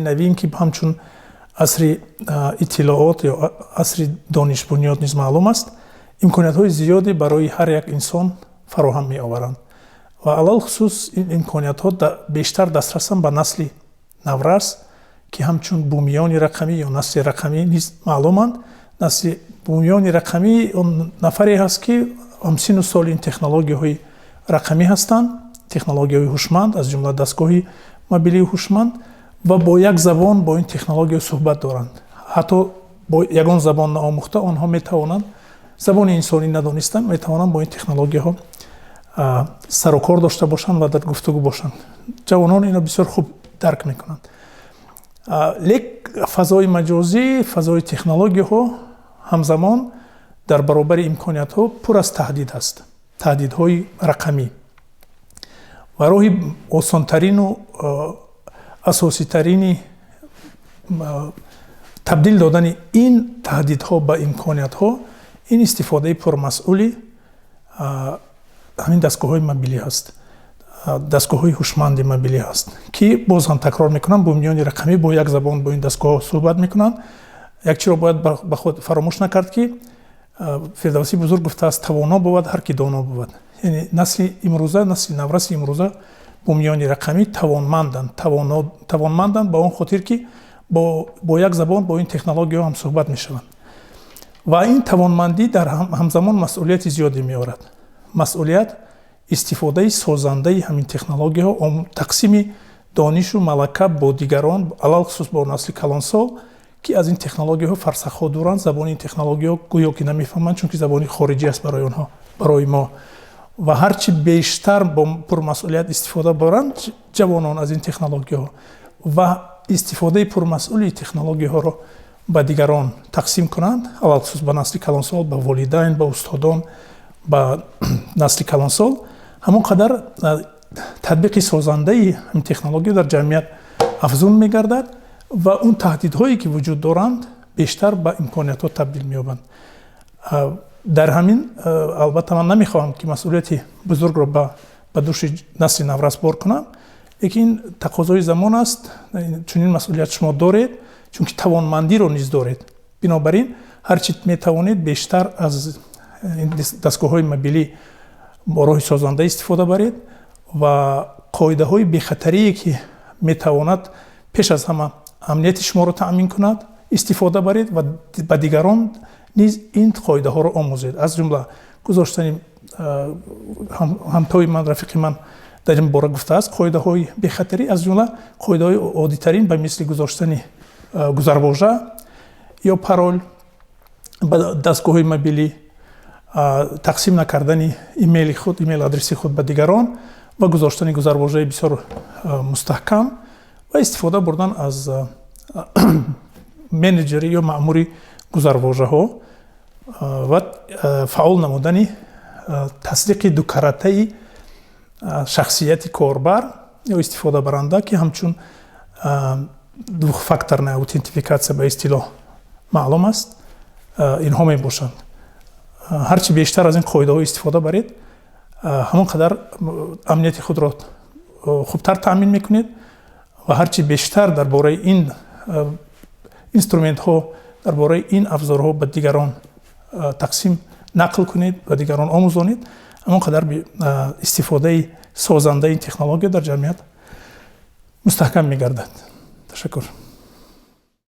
Навин, ки ҳамчун асри иттилоот ё асри донишбунёд низ маълум аст, имкониятҳои зиёде барои ҳар як инсон фароҳам меоваранд ва алалхусус ин имкониятҳо бештар дастрасанд ба насли наврас, ки ҳамчун бумиёни рақамӣ ё насли рақамӣ низ маълуманд. Насли бумиёни рақамӣ он нафаре ҳаст, ки ҳамсину соли ин технологияҳои рақамӣ ҳастанд, технологияҳои ҳушманд, аз ҷумла дастгоҳи мобилии ҳушманд, ва бо як забон бо ин технология суҳбат доранд. Ҳатто бо ягон забон наомӯхта, онҳо метавонанд, забони инсонӣ надонистан, метавонанд бо ин технологияҳо сарукор дошта бошанд ва дар гуфтугӯ бошанд. Ҷавонон инро бисёр хуб дарк мекунанд. Лек фазои маҷозӣ, фазои технологияҳо ҳамзамон дар баробари имкониятҳо пур аз таҳдид аст, таҳдидҳои рақамӣ. Ва роҳи осонтарину асоситарини табдил додани ин таҳдидҳо ба имкониятҳо ин истифодаи пурмасъули ҳамин дастгоҳҳои мобилӣ ҳаст, дастгоҳҳои ҳушманди мобилӣ ҳаст, ки боз ҳам такрор мекунам, бумиёни рақамӣ бо як забон бо ин дастгоҳҳо суҳбат мекунанд. Як чиро бояд ба худ фаромӯш накард, ки Фирдавсии бузург гуфтааст: «Тавоно бувад, ҳар ки доно бувад». Яъне насли имрӯза, насли навраси имрӯза, бумиёни рақамӣ тавонманданд, тавонманданд ба он хотир, ки бо як забон бо ин технологияҳо ҳам суҳбат мешаванд. Ва ин тавонмандӣ дар ҳамзамон масъулияти зиёде меорад. Масъулият истифодаи созандаи ҳамин технологияҳо, тақсими донишу малака бо дигарон, алалхусус бо насли калонсол, ки аз ин технологияҳо фарсахҳо дуранд, забони ин технологияҳо гӯё ки намефаҳманд, чунки забони хориҷӣ аст барои онҳо, барои мо. Ва ҳарчи бештар бо пурмасъулият истифода баранд ҷавонон аз ин технологияҳо ва истифодаи пурмасъули технологияҳоро ба дигарон тақсим кунанд, алалхусус ба насли калонсол, ба волидайн, ба устодон, ба насли калонсол, ҳамон қадар татбиқи созандаи ҳамин технология дар ҷамъият афзун мегардад ва он таҳдидҳое, ки вуҷуд доранд, бештар ба имкониятҳо табдил меёбанд. Дар ҳамин, албатта, ман намехоҳам, ки масъулияти бузургро ба дӯши насли наврас бор кунам, лекин тақозои замон аст. Чунин масъулият шумо доред, чунки тавонмандиро низ доред. Бинобар ин ҳарчи метавонед бештар аз дастгоҳҳои мобилӣ бо роҳи созанда истифода баред ва қоидаҳои бехатарие, ки метавонад пеш аз ҳама амнияти шуморо таъмин кунад, истифода баред ва ба дигарон низ ин қоидаҳоро омӯзед. Аз ҷумла гузоштани, ҳамтои ман, рафиқи ман дар ин бора гуфтааст, қоидаҳои бехатарӣ, аз ҷумла қоидаҳои оддитарин, ба мисли гузоштани гузарвожа ё парол ба дастгоҳҳои мобилӣ, тақсим накардани имейли худ, имейл адреси худ ба дигарон ва гузоштани гузарвожаи бисёр мустаҳкам ва истифода бурдан аз менеҷери ё маъмури гузарвожаҳо ва фаъол намудани тасдиқи дукаратаи шахсияти корбар ё истифодабаранда, ки ҳамчун двухфакторная аутентификация ба истилоҳ маълум аст, инҳо мебошанд. Ҳарчи бештар аз ин қоидаҳо истифода баред, ҳамон қадар амнияти худро хубтар таъмин мекунед ва ҳарчи бештар дар бораи ин инструментҳо, дар бораи ин абзорҳо ба дигарон тақсим, нақл кунед, ба дигарон омӯзонед, ҳамон қадар истифодаи созандаи ин технология дар ҷамъият мустаҳкам мегардад. Ташаккур.